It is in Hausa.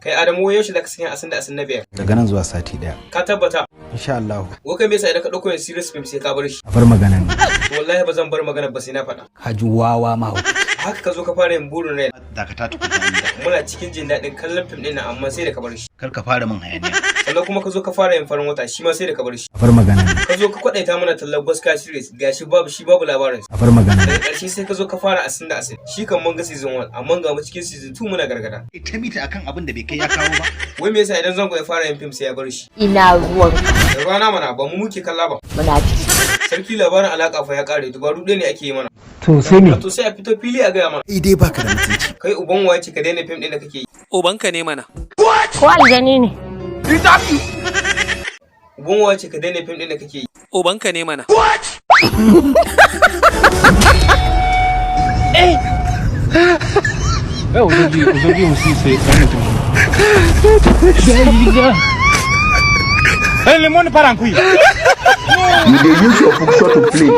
Kai Adamu, wai yaushe zaka sanya asin da asin na biyar? Daga nan zuwa sati daya. Ka tabbata? Insha Allah. Wai kai, me yasa idan ka dauko yin series film sai ka bar shi? A bar maganan ne. Wallahi ba zan bar magana ba sai na faɗa. Ka ji wawa mahaukaci. Haka ka zo ka fara yin Burin Rai. Dakata tukuna. Muna cikin jin daɗin kallon fim ɗin nan, amma sai da ka bar shi. Kar ka fara min hayaniya. Sannan kuma ka zo ka fara yin Farin Wata, shi ma sai da ka bar shi. A bar maganan ne. Ka zo ka kwadaita mana tallar Gwaska series, gashi babu shi babu labarin. A bar maganan ne. Daga ƙarshe sai ka zo ka fara Asin da Asin. Shi kan mun ga season 1, amma ga mu cikin season 2 muna gargada. Ita mita akan abin da bai kai ya kawo ba. Wai me yasa idan Zango ya fara yin fim sai ya bar shi? Ina ruwan? Da rana mana, ba mu muke kalla ba. Muna ciki. Sarki, labarin Alaka fa ya kare, dubaru ɗaya ne ake yi mana. To sai me? To sai a fito fili a gaya mana. Ai dai baka da mutunci. Kai, uban waye ce ka daina fim ɗin da kake yi? Ubanka ne mana. Ko aljani ne? Uban waye ce ka daina fim ɗin da kake yi? Ubanka ne mana. Ouais, aujourd'hui, aujourd'hui aussi, c'est un autre jour. Eh, le monde part en couille. You dey use your picture to play.